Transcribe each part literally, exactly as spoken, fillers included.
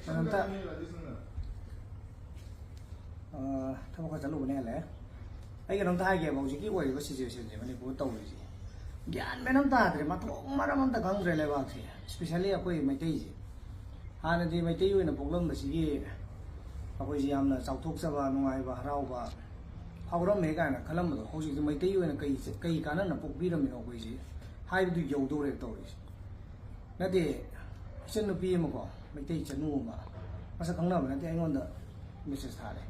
ꯑꯝꯇ, ꯑ, ꯊꯕꯛ ꯈꯔ ꯆꯠꯂꯨꯕꯅꯦ, ꯍꯜꯂꯛꯑꯦ꯫ ꯑꯩ ꯀꯩꯅꯣꯝꯇ ꯍꯥꯏꯒꯦꯕ, ꯍꯧꯖꯤꯛꯀꯤ ꯑꯣꯏꯔꯤꯕ ꯁꯤꯆꯨꯋꯦꯁꯟꯁꯦ ꯃꯅꯤꯄꯨꯔ ꯇꯧꯔꯤꯁꯦ, ꯒ꯭ꯌꯥꯟ ꯃꯦꯟ ꯑꯃ ꯇꯥꯗ꯭ꯔꯦ, ꯃꯊꯣꯡ ꯃꯔꯝ ꯑꯝꯇ ꯈꯪꯗ꯭ꯔꯦ ꯂꯩꯕꯥꯛꯁꯦ, ꯏꯁꯄꯤꯁꯦꯜꯂꯤ ꯑꯩꯈꯣꯏ ꯃꯩꯇꯩꯁꯦ꯫ ꯍꯥꯟꯅꯗꯤ ꯃꯩꯇꯩ ꯑꯣꯏꯅ ꯄꯣꯛꯂꯝꯕꯁꯤꯒꯤ ꯑꯩꯈꯣꯏꯁꯤ ꯌꯥꯝꯅ ꯆꯥꯎꯊꯣꯛꯆꯕ, ꯅꯨꯡꯉꯥꯏꯕ, ꯍꯔꯥꯎꯕ ꯐꯥꯎꯔꯝꯃꯦ ꯀꯥꯏꯅ ꯈꯜꯂꯝꯕꯗꯣ, ꯍꯧꯖꯤꯛꯇꯤ ꯃꯩꯇꯩ ꯑꯣꯏꯅ ꯀꯩ, ꯀꯩ ꯀꯥꯟꯅꯅ ꯄꯣꯛꯄꯤꯔꯝꯃꯤꯅꯣ ꯑꯩꯈꯣꯏꯁꯤ ꯍꯥꯏꯕꯗꯨ ꯌꯧꯗꯧꯔꯦ ꯇꯧꯔꯤꯁꯦ꯫ ꯅꯠꯇꯦ, ꯏꯆꯟꯅꯨꯄꯤ ꯑꯃꯀꯣ, ꯃꯩꯇꯩ ꯏꯆꯟꯅꯨ ꯑꯃ, ꯃꯁꯛ ꯈꯪꯅꯕ ꯅꯠꯇꯦ, ꯑꯩꯉꯣꯟꯗ ꯃꯦꯁꯦꯖ ꯊꯥꯔꯦ꯫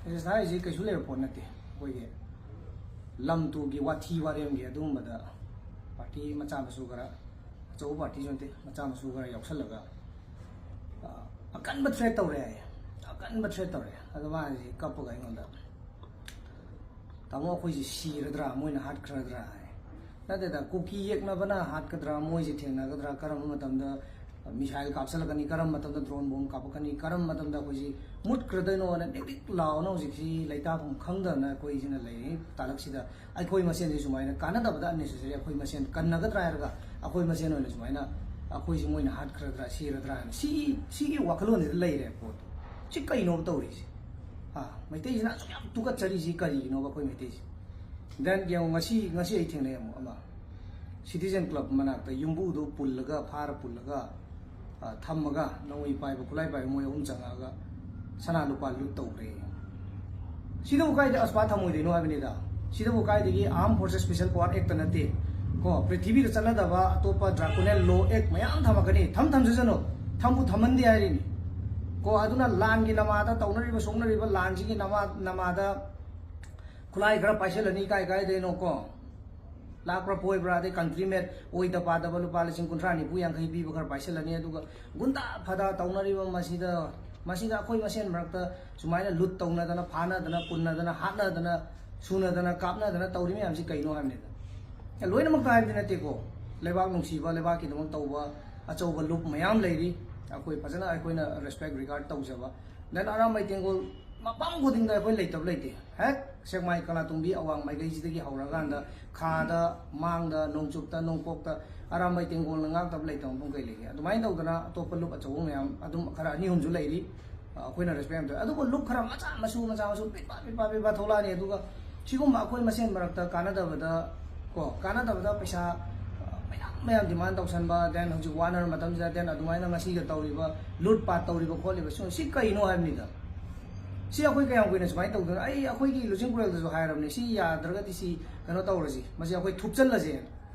ꯃꯦꯁꯦꯖ ꯊꯥꯔꯤꯁꯤ ꯀꯩꯁꯨ ꯂꯩꯕ ꯄꯣꯠ ꯅꯠꯇꯦ, ꯑꯩꯈꯣꯏꯒꯤ ꯂꯝ ꯇꯨꯒꯤ ꯋꯥꯊꯤ ꯋꯥꯔꯦꯝꯒꯤ ꯑꯗꯨꯒꯨꯝꯕꯗ ꯄꯥꯔꯇꯤ ꯃꯆꯥ ꯃꯁꯨ ꯈꯔ, ꯑꯆꯧꯕ ꯄꯥꯔꯇꯤꯁꯨ ꯅꯠꯇꯦ, ꯃꯆꯥ ꯃꯁꯨ ꯈꯔ ꯌꯥꯎꯁꯜꯂꯒ, ꯑ, ꯑꯀꯟꯕ ꯊ꯭ꯔꯦꯠ ꯇꯧꯔꯦ ꯍꯥꯏꯌꯦ, ꯑꯀꯟꯕ ꯊ꯭ꯔꯦꯠ ꯇꯧꯔꯦ꯫ ꯑꯗꯣ ꯃꯥꯁꯤ ꯀꯞꯄꯒ ꯑꯩꯉꯣꯟꯗ, "ꯇꯥꯃꯣ, ꯑꯩꯈꯣꯏꯁꯦ ꯁꯤꯔꯗ꯭ꯔꯥ, ꯃꯣꯏꯅ ꯍꯥꯠꯈ꯭ꯔꯗ꯭ꯔꯥ?" ꯍꯥꯏ꯫ ꯅꯠꯇꯦꯗ, ꯀꯨꯀꯤ ꯌꯦꯛꯅꯕꯅ ꯍꯥꯠꯀꯗ꯭ꯔꯥ, ꯃꯣꯏꯁꯦ ꯊꯦꯡꯅꯒꯗ꯭ꯔꯥ, ꯀꯔꯝꯕ ꯃꯇꯝꯗ ꯃꯤꯁꯥꯏꯜ ꯀꯥꯞꯁꯤꯜꯂꯛꯀꯅꯤ, ꯀꯔꯝꯕ ꯃꯇꯝꯗ ꯗ꯭ꯔꯣꯟ ꯕꯣꯝ ꯀꯥꯞꯄꯛꯀꯅꯤ, ꯀꯔꯝꯕ ꯃꯇꯝꯗ ꯑꯩꯈꯣꯏꯁꯤ ꯃꯨꯠꯈ꯭ꯔꯗꯣꯏꯅꯣꯅ ꯅꯤꯛ ꯅꯤꯛ ꯂꯥꯎꯅ ꯍꯧꯖꯤꯛꯁꯤ ꯂꯩꯇꯥꯐꯝ ꯈꯪꯗꯅ ꯑꯩꯈꯣꯏꯁꯤꯅ ꯂꯩꯔꯤ ꯇꯥꯂꯛꯁꯤꯗ꯫ ꯑꯩꯈꯣꯏ ꯃꯁꯦꯟꯁꯤ ꯁꯨꯃꯥꯏꯅ ꯀꯥꯟꯅꯗꯕꯗ unnecessary ꯑꯩꯈꯣꯏ ꯃꯁꯦꯟ ꯀꯟꯅꯒꯗ꯭ꯔꯥ ꯍꯥꯏꯔꯒ ꯑꯩꯈꯣꯏ ꯃꯁꯦꯟ ꯑꯣꯏꯅ ꯁꯨꯃꯥꯏꯅ ꯑꯩꯈꯣꯏꯁꯤ ꯃꯣꯏꯅ ꯍꯥꯠꯈ꯭ꯔꯗ꯭ꯔꯥ, ꯁꯤꯔꯗ꯭ꯔꯥ ꯍꯥꯏꯅ ꯁꯤ, ꯁꯤꯒꯤ ꯋꯥꯈꯜꯂꯣꯟꯁꯤꯗ ꯂꯩꯔꯦ ꯄꯣꯠꯇꯣ꯫ ꯁꯤ ꯀꯩꯅꯣꯕ ꯇꯧꯔꯤꯁꯦ? ꯑꯥ, ꯃꯩꯇꯩꯁꯤꯅ ꯑꯁꯨꯛ ꯌꯥꯝ ꯇꯨꯀꯠꯆꯔꯤꯁꯤ ꯀꯔꯤꯒꯤꯅꯣꯕ ꯑꯩꯈꯣꯏ ꯃꯩꯇꯩꯁꯤ? Then ꯌꯦꯡꯉꯣ, ꯉꯁꯤ, ꯉꯁꯤ ꯑꯩ ꯊꯦꯡꯅꯩ ꯑꯃꯨꯛ ꯑꯃ, ꯁꯤꯇꯤꯖꯦꯟ ꯀ꯭ꯂꯕ ꯃꯅꯥꯛꯇ ꯌꯨꯝꯕꯨꯗꯣ ꯄꯨꯜꯂꯒ, ꯐꯥꯔ ꯄꯨꯜꯂꯒ, ꯑ, ꯊꯝꯃꯒ, ꯅꯣꯡꯃꯩ ꯄꯥꯏꯕ, ꯈꯨꯠꯂꯥꯏ ꯄꯥꯏꯕ ꯃꯣꯏ ꯑꯍꯨꯝ ꯆꯪꯉꯛꯑꯒ ꯁꯅꯥ ꯂꯨꯄꯥ ꯂꯨꯠ ꯇꯧꯈ꯭ꯔꯦ꯫ ꯁꯤꯗꯕꯨ ꯀꯥꯏꯗ ꯑꯁꯄꯥ ꯊꯝꯃꯣꯏꯗꯣꯏꯅꯣ ꯍꯥꯏꯕꯅꯤꯗ꯫ ꯁꯤꯗꯕꯨ ꯀꯥꯏꯗꯒꯤ Armed Forces Special Power Act ꯅꯠꯇꯦ ꯀꯣ, ꯄ꯭ꯔꯤꯊꯤꯕꯤꯗ ꯆꯠꯅꯗꯕ ꯑꯇꯣꯞꯄ draconian law act ꯃꯌꯥꯝ ꯊꯝꯃꯛꯀꯅꯤ꯫ ꯊꯝ ꯊꯝꯖꯁꯅꯨ, ꯊꯝꯕꯨ ꯊꯝꯍꯟꯗꯦ ꯍꯥꯏꯔꯤꯅꯤ ꯀꯣ꯫ ꯑꯗꯨꯅ ꯂꯥꯟꯒꯤ ꯅꯃꯥꯗ ꯇꯧꯅꯔꯤꯕ ꯁꯣꯛꯅꯔꯤꯕ ꯂꯥꯟꯁꯤꯒꯤ ꯅꯃꯥ-, ꯅꯃꯥꯗ ꯈꯨꯠꯂꯥꯏ ꯈꯔ ꯄꯥꯏꯁꯤꯜꯂꯅꯤ, ꯀꯥꯏ ꯀꯥꯏꯗꯩꯅꯣ ꯀꯣ, ꯂꯥꯛꯄ꯭ꯔꯥ ꯄꯣꯏꯕ꯭ꯔꯥ, ꯑꯗꯩ country made ꯑꯣꯏꯗ ꯄꯥꯗꯕ ꯂꯨꯄꯥ ꯂꯤꯁꯤꯡ ꯀꯨꯟꯊ꯭ꯔꯥ ꯅꯤꯐꯨ ꯌꯥꯡꯈꯩ ꯄꯤꯕ ꯈꯔ ꯄꯥꯏꯁꯤꯜꯂꯅꯤ, ꯑꯗꯨꯒ ꯒꯨꯟꯗꯥ ꯐꯗꯥ ꯇꯧꯅꯔꯤꯕ ꯃꯁꯤꯗ, ꯃꯁꯤꯗ ꯑꯩꯈꯣꯏ ꯃꯁꯦꯟ ꯃꯔꯛꯇ ꯁꯨꯃꯥꯏꯅ ꯂꯨꯠ ꯇꯧꯅꯗꯅ, ꯐꯥꯅꯗꯅ, ꯄꯨꯟꯅꯗꯅ, ꯍꯥꯠꯅꯗꯅ, ꯁꯨꯅꯗꯅ, ꯀꯥꯞꯅꯗꯅ ꯇꯧꯔꯤ ꯃꯌꯥꯝꯁꯤ ꯀꯩꯅꯣ ꯍꯥꯏꯕꯅꯤꯗ꯫ ꯂꯣꯏꯅꯃꯛꯇ ꯍꯥꯏꯕꯗꯤ ꯅꯠꯇꯦꯀꯣ, ꯂꯩꯕꯥꯛ ꯅꯨꯡꯁꯤꯕ, ꯂꯩꯕꯥꯛꯀꯤꯗꯃꯛ ꯇꯧꯕ ꯑꯆꯧꯕ ꯂꯨꯞ ꯃꯌꯥꯝ ꯂꯩꯔꯤ꯫ ꯑꯩꯈꯣꯏ ꯐꯖꯅ ꯑꯩꯈꯣꯏꯅ respect, regard ꯇꯧꯖꯕ꯫ Then ꯑꯔꯥꯝꯕꯥꯏ ꯇꯦꯡꯒꯣꯜ ꯃꯐꯝ ꯈꯨꯗꯤꯡꯗ ꯑꯩꯈꯣꯏ ꯂꯩꯇꯕ ꯂꯩꯇꯦ꯫ ꯍꯦꯛ ꯁꯦꯛꯃꯥꯏ, ꯀꯪꯂꯥꯇꯣꯡꯕꯤ, ꯑꯋꯥꯡ ꯃꯥꯏꯀꯩꯁꯤꯗꯒꯤ ꯍꯧꯔꯀꯥꯟꯗ ꯈꯥꯗ, ꯃꯥꯡꯗ, ꯅꯣꯡꯆꯨꯞꯇ, ꯅꯣꯡꯄꯣꯛꯇ, ꯑꯔꯥꯝꯕꯥꯏ ꯇꯦꯡꯒꯣꯜꯅ ꯉꯥꯛꯇꯕ ꯂꯩꯇꯕ ꯃꯐꯝ ꯀꯩ ꯂꯩꯒꯦ? ꯑꯗꯨꯃꯥꯏꯅ ꯇꯧꯗꯅ ꯑꯇꯣꯞꯄ ꯂꯨꯞ ꯑꯆꯧꯕ ꯃꯌꯥꯝ ꯑꯗꯨꯝ ꯈꯔ ꯑꯅꯤ ꯑꯍꯨꯝꯁꯨ ꯂꯩꯔꯤ꯫ ꯑ, ꯑꯩꯈꯣꯏꯅ ꯔꯦꯁꯄꯦꯛ ꯌꯥꯝ ꯇꯧꯋꯤ꯫ ꯑꯗꯨꯕꯨ ꯂꯨꯞ ꯈꯔ ꯃꯆꯥ ꯃꯁꯨ, ꯃꯆꯥ ꯃꯁꯨ ꯄꯤꯠꯄ ꯄꯤꯠꯄ ꯄꯤꯠꯄ ꯊꯣꯛꯂꯛꯑꯅꯤ꯫ ꯑꯗꯨꯒ ꯁꯤꯒꯨꯝꯕ ꯑꯩꯈꯣꯏ ꯃꯁꯦꯟ ꯃꯔꯛꯇ ꯀꯥꯟꯅꯗꯕꯗ, ꯀꯣ, ꯀꯥꯟꯅꯗꯕꯗ ꯄꯩꯁꯥ, ꯑ, ꯃꯌꯥꯝ ꯃꯌꯥꯝ ꯗꯤꯃꯥꯟ ꯇꯧꯁꯟꯕ, then ꯍꯧꯖꯤꯛ ꯋꯥꯅꯔ ꯃꯇꯝꯁꯤꯗ, then ꯑꯗꯨꯃꯥꯏꯅ ꯉꯁꯤꯒ ꯇꯧꯔꯤꯕ ꯂꯨꯠ ꯄꯥꯠ ꯇꯧꯔꯤꯕ ꯈꯣꯠꯂꯤꯕ, ꯁꯤ, ꯁꯤ ꯀꯩꯅꯣ ꯍꯥꯏꯕꯅꯤꯗ꯫ ꯁꯤ ꯑꯩꯈꯣꯏ ꯀꯌꯥꯝ ꯀꯨꯏꯅ ꯁꯨꯃꯥꯏꯅ ꯇꯧꯗꯣꯏꯅꯣ? ꯑꯩ ꯑꯩꯈꯣꯏꯒꯤ ꯂꯨꯆꯤꯡ ꯄꯨꯔꯦꯜꯗꯁꯨ ꯍꯥꯏꯔꯕꯅꯦ, ꯁꯤ ꯌꯥꯗ꯭ꯔꯒꯗꯤ ꯁꯤ ꯀꯩꯅꯣ ꯇꯧꯔꯁꯤ, ꯃꯁꯤ ꯑꯩꯈꯣꯏ ꯊꯨꯞꯆꯜꯂꯁꯦ꯫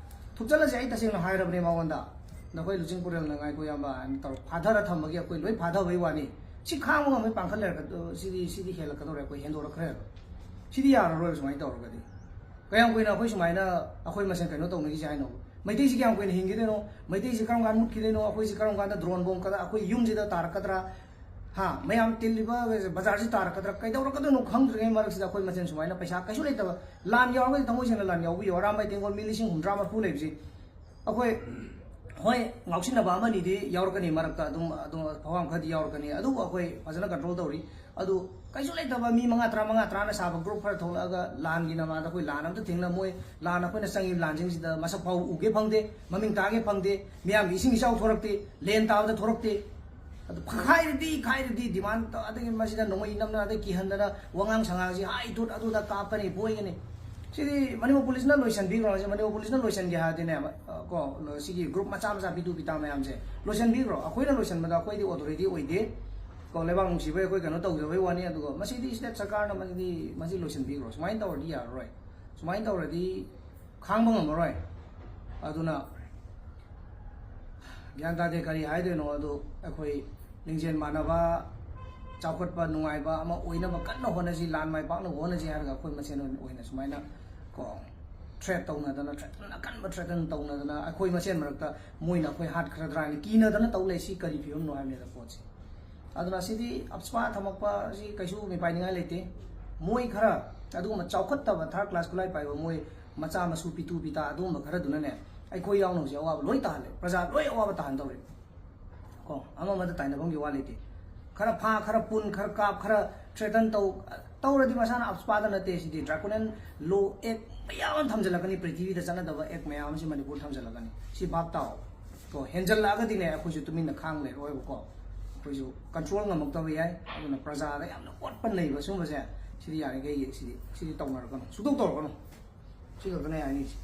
ꯊꯨꯞꯆꯜꯂꯁꯦ, ꯑꯩ ꯇꯁꯦꯡꯅ ꯍꯥꯏꯔꯕꯅꯦ ꯃꯉꯣꯟꯗ, ꯅꯈꯣꯏ ꯂꯨꯆꯤꯡ ꯄꯨꯔꯦꯜꯅ ꯉꯥꯏꯈꯣ ꯏꯌꯥꯝꯕ ꯍꯥꯏꯅ ꯇꯧꯔ ꯐꯥꯊꯔ ꯊꯝꯕꯒꯤ ꯑꯩꯈꯣꯏ ꯂꯣꯏ ꯐꯥꯊꯕꯩ ꯋꯥꯅꯤ꯫ ꯁꯤ ꯈꯥꯡꯕ ꯉꯝꯃꯣꯏ, ꯄꯥꯡꯈꯠ ꯂꯩꯔꯛꯀ-, ꯁꯤꯗꯤ, ꯁꯤꯗꯤ ꯍꯦꯜꯂꯛꯀꯗꯧꯔꯦ, ꯑꯩꯈꯣꯏ ꯍꯦꯟꯗꯣꯔꯛꯈ꯭ꯔꯦꯕ꯫ ꯁꯤꯗꯤ ꯌꯥꯔꯔꯣꯏꯕ ꯁꯨꯃꯥꯏꯅ ꯇꯧꯔꯒꯗꯤ꯫ ꯀꯌꯥꯝ ꯀꯨꯏꯅ ꯑꯩꯈꯣꯏ ꯁꯨꯃꯥꯏꯅ ꯑꯩꯈꯣꯏ ꯃꯁꯦꯟ ꯀꯩꯅꯣ ꯇꯧꯅꯈꯤꯁꯦ ꯍꯥꯏꯅꯣ? ꯃꯩꯇꯩꯁꯤ ꯀꯌꯥꯝ ꯀꯨꯏꯅ ꯍꯤꯡꯈꯤꯗꯣꯏꯅꯣ? ꯃꯩꯇꯩꯁꯤ ꯀꯔꯝ ꯀꯥꯟꯗ ꯃꯨꯠꯈꯤꯗꯣꯏꯅꯣ? ꯑꯩꯈꯣꯏꯁꯤ ꯀꯔꯝ ꯀꯥꯟꯗ ꯗ꯭ꯔꯣꯟ ꯕꯣꯝ ꯀꯗꯥ ꯑꯩꯈꯣꯏ ꯌꯨꯝꯁꯤꯗ ꯇꯥꯔꯛꯀꯗ꯭ꯔꯥ? ꯍꯥ, ꯃꯌꯥꯝ ꯇꯤꯜꯂꯤꯕ ꯕꯖꯥꯔꯁꯤ ꯇꯥꯔꯛꯀꯗ꯭ꯔꯥ? ꯀꯩꯗꯧꯔꯛꯀꯗꯣꯏꯅꯣ ꯈꯪꯗ꯭ꯔꯤꯉꯩ ꯃꯔꯛꯁꯤꯗ ꯑꯩꯈꯣꯏ ꯃꯁꯦꯟ ꯁꯨꯃꯥꯏꯅ ꯄꯩꯁꯥ ꯀꯩꯁꯨ ꯂꯩꯇꯕ, ꯂꯥꯟ ꯌꯥꯎꯔꯒꯗꯤ ꯊꯃꯣꯏ ꯁꯦꯡꯅ ꯂꯥꯟ ꯌꯥꯎꯕꯤꯌꯣ꯫ ꯑꯔꯥꯝꯕꯥꯏ ꯇꯦꯡꯒꯣꯜ ꯃꯤ ꯂꯤꯁꯤꯡ ꯍꯨꯝꯗ꯭ꯔꯥ ꯃꯔꯐꯨ ꯂꯩꯕꯁꯤ ꯑꯩꯈꯣꯏ, ꯍꯣꯏ, ꯉꯥꯎꯁꯤꯟꯅꯕ ꯑꯃꯅꯤꯗꯤ ꯌꯥꯎꯔꯛꯀꯅꯤ ꯃꯔꯛꯇ, ꯑꯗꯨꯝ, ꯑꯗꯨꯝ ꯐꯋꯥꯝ ꯈꯔꯗꯤ ꯌꯥꯎꯔꯛꯀꯅꯤ, ꯑꯗꯨꯕꯨ ꯑꯩꯈꯣꯏ ꯐꯖꯅ ꯀꯟꯇ꯭ꯔꯣꯜ ꯇꯧꯔꯤ꯫ ꯑꯗꯨ ꯀꯩꯁꯨ ꯂꯩꯇꯕ ꯃꯤ ꯃꯉꯥ ꯇꯔꯥ, ꯃꯉꯥ ꯇꯔꯥꯅ ꯁꯥꯕ ꯒ꯭ꯔꯨꯞ ꯈꯔ ꯊꯣꯛꯂꯛꯑꯒ ꯂꯥꯟꯒꯤ ꯅꯃꯥꯗ ꯑꯩꯈꯣꯏ ꯂꯥꯟ ꯑꯝꯇ ꯊꯦꯡꯅ-, ꯃꯣꯏ ꯂꯥꯟ, ꯑꯩꯈꯣꯏꯅ ꯆꯪꯉꯤꯕ ꯂꯥꯟꯁꯤꯡꯁꯤꯗ ꯃꯁꯛ ꯐꯥꯎꯕ ꯎꯒꯦ ꯐꯪꯗꯦ, ꯃꯃꯤꯡ ꯇꯥꯒꯦ ꯐꯪꯗꯦ, ꯃꯤꯌꯥꯝꯒꯤ ꯏꯁꯤꯡ ꯏꯆꯥꯎ ꯊꯣꯔꯛꯇꯦ, ꯂꯦꯟ ꯇꯥꯕꯗ ꯊꯣꯔꯛꯇꯦ꯫ ꯑꯗꯨ ꯈꯥꯏꯔꯗꯤ, ꯈꯥꯏꯔꯗꯤ ꯗꯤꯃꯥꯟ ꯇꯧ-, ꯑꯗꯒꯤ ꯃꯁꯤꯗ ꯅꯣꯡꯃꯩ ꯅꯝꯗꯅ, ꯑꯗꯩ ꯀꯤꯍꯟꯗꯅ, ꯋꯥꯉꯥꯡ ꯁꯉꯥꯡꯁꯤ ꯍꯥꯏ ꯊꯨꯠ ꯑꯗꯨꯗ ꯀꯥꯞꯀꯅꯤ, ꯄꯣꯏꯒꯅꯤ꯫ ꯁꯤꯗꯤ ꯃꯅꯤꯄꯨꯔ ꯄꯨꯂꯤꯁꯅ ꯂꯣꯏꯁꯤꯟꯕꯤꯈ꯭ꯔꯣ꯫ ꯁꯤ ꯃꯅꯤꯄꯨꯔ ꯄꯨꯂꯤꯁꯅ ꯂꯣꯏꯁꯤꯟꯒꯦ ꯍꯥꯏꯔꯗꯤꯅꯦ, ꯑ, ꯀꯣ, ꯁꯤꯒꯤ ꯒ꯭ꯔꯨꯞ ꯃꯆꯥ ꯃꯆꯥ ꯄꯤꯇꯨ ꯄꯤꯇꯥ ꯃꯌꯥꯝꯁꯦ ꯂꯣꯏꯁꯤꯟꯕꯤꯈ꯭ꯔꯣ꯫ ꯑꯩꯈꯣꯏꯅ ꯂꯣꯏꯁꯤꯟꯕꯗ ꯑꯩꯈꯣꯏꯗꯤ ꯑꯣꯊꯣꯔꯤꯇꯤ ꯑꯣꯏꯗꯦ꯫ ꯀꯣ, ꯂꯩꯕꯥꯛ ꯅꯨꯡꯁꯤꯕꯩ ꯑꯩꯈꯣꯏ ꯀꯩꯅꯣ ꯇꯧꯖꯕꯩ ꯋꯥꯅꯤ꯫ ꯑꯗꯨꯒ ꯃꯁꯤꯗꯤ ꯁ꯭ꯇꯦꯠ ꯁꯔꯀꯥꯔꯅ ꯃꯁꯤꯗꯤ, ꯃꯁꯤ ꯂꯣꯏꯁꯤꯟꯕꯤꯈ꯭ꯔꯣ꯫ ꯁꯨꯃꯥꯏꯅ ꯇꯧꯔꯗꯤ ꯌꯥꯔꯔꯣꯏ꯫ ꯁꯨꯃꯥꯏꯅ ꯇꯧꯔꯗꯤ ꯈꯥꯡꯕ ꯉꯝꯃꯔꯣꯏ꯫ ꯑꯗꯨꯅ ꯒ꯭ꯌꯥꯟ ꯇꯥꯗꯦ ꯀꯔꯤ ꯍꯥꯏꯗꯣꯏꯅꯣ꯫ ꯑꯗꯨ ꯑꯩꯈꯣꯏ ꯂꯤꯡꯖꯦꯜ ꯃꯥꯟꯅꯕ, ꯆꯥꯎꯈꯠꯄ ꯅꯨꯡꯉꯥꯏꯕ ꯑꯃ ꯑꯣꯏꯅꯕ ꯀꯟꯅ ꯍꯣꯠꯅꯁꯤ, ꯂꯥꯟ ꯃꯥꯏ ꯄꯥꯛꯅꯕ ꯍꯣꯠꯅꯁꯤ ꯍꯥꯏꯔꯒ ꯑꯩꯈꯣꯏ ꯃꯁꯦꯟ ꯑꯣꯏꯅ, ꯑꯣꯏꯅ ꯁꯨꯃꯥꯏꯅ, ꯀꯣ, ꯊ꯭ꯔꯦꯠ ꯇꯧꯅꯗꯅ, ꯊ꯭ꯔꯦꯠ ꯑꯀꯟꯕ ꯊ꯭ꯔꯦꯠ ꯇꯧꯅꯗꯅ, ꯑꯩꯈꯣꯏ ꯃꯁꯦꯟ ꯃꯔꯛꯇ ꯃꯣꯏꯅ ꯑꯩꯈꯣꯏ ꯍꯥꯠꯈ꯭ꯔꯗ꯭ꯔꯥ ꯍꯥꯏꯅ ꯀꯤꯅꯗꯅ ꯇꯧ ꯂꯩ꯫ ꯁꯤ ꯀꯔꯤ ꯐꯤꯕꯝꯅꯣ ꯍꯥꯏꯕꯅꯤꯗ ꯄꯣꯠꯁꯤ꯫ ꯑꯗꯨꯅ ꯁꯤꯗꯤ ꯑꯞꯁꯄꯥ ꯊꯝꯃꯛꯄ ꯑꯁꯤ ꯀꯩꯁꯨ ꯃꯤꯄꯥꯏꯅꯤꯡꯉꯥꯏ ꯂꯩꯇꯦ꯫ ꯃꯣꯏ ꯈꯔ, ꯑꯗꯨꯒꯨꯝꯕ ꯆꯥꯎꯈꯠꯇꯕ ꯊꯥꯔꯠ ꯀ꯭ꯂꯥꯁ ꯈꯨꯠꯂꯥꯏ ꯄꯥꯏꯕ ꯃꯣꯏ ꯃꯆꯥ ꯃꯁꯨ ꯄꯤꯇꯨ ꯄꯤꯇꯥ ꯑꯗꯨꯒꯨꯝꯕ ꯈꯔꯗꯨꯅꯅꯦ ꯑꯩꯈꯣꯏ ꯌꯥꯎꯅ ꯍꯧꯖꯤꯛ ꯑꯋꯥꯕ ꯂꯣꯏ ꯇꯥꯍꯜꯂꯦ, ꯄ꯭ꯔꯖꯥ ꯂꯣꯏ ꯑꯋꯥꯕ ꯇꯥꯍꯟꯗꯧꯔꯦ꯫ ꯀꯣ, ꯑꯃ ꯑꯃꯗ ꯇꯥꯏꯅꯐꯝꯒꯤ ꯋꯥ ꯂꯩꯇꯦ꯫ ꯈꯔ ꯐꯥ, ꯈꯔ ꯄꯨꯟ, ꯈꯔ ꯀꯥꯞ, ꯈꯔ ꯊ꯭ꯔꯦꯇꯟ ꯇꯧ ꯇꯧꯔꯗꯤ ꯃꯁꯥꯅ ꯑꯞꯁꯄꯥꯗ ꯅꯠꯇꯦ꯫ ꯁꯤꯗꯤ ꯗ꯭ꯔꯥꯀꯣꯅꯤꯌꯟ ꯂꯣ ꯑꯦꯛ ꯃꯌꯥꯝ ꯑꯃ ꯊꯝꯖꯤꯜꯂꯛꯀꯅꯤ, ꯄ꯭ꯔꯤꯊꯤꯕꯤꯗ ꯆꯠꯅꯗꯕ ꯑꯦꯛ ꯃꯌꯥꯝ ꯑꯃꯁꯤ ꯃꯅꯤꯄꯨꯔ ꯊꯝꯖꯤꯜꯂꯛꯀꯅꯤ꯫ ꯁꯤ ꯚꯥꯞ ꯇꯥꯎ꯫ ꯀꯣ, ꯍꯦꯟꯖꯜꯂꯛꯑꯒꯗꯤꯅꯦ ꯑꯩꯈꯣꯏꯁꯨ ꯇꯨꯃꯤꯟꯅ ꯈꯥꯡ ꯂꯩꯔꯣꯏꯕꯀꯣ꯫ ꯑꯩꯈꯣꯏꯁꯨ ꯀꯟꯇ꯭ꯔꯣꯜ ꯉꯝꯃꯛꯇꯕ ꯌꯥꯏ꯫ ꯑꯗꯨꯅ ꯄ꯭ꯔꯖꯥꯗ ꯌꯥꯝꯅ ꯑꯣꯠꯄ ꯅꯩꯕ ꯁꯨꯝꯕꯁꯦ, ꯁꯤꯗꯤ ꯌꯥꯔꯤꯈꯩꯒꯤ ꯁꯤꯗꯤ ꯁꯤꯗꯤ ꯇꯧꯅꯔꯛꯀꯅꯨ, ꯁꯨꯡꯇꯧ ꯇꯧꯔꯛꯀꯅꯨ꯫ ꯁꯤ ꯈꯛꯇꯅꯦ ꯍꯥꯏꯅꯤꯡꯉꯤꯁꯦ꯫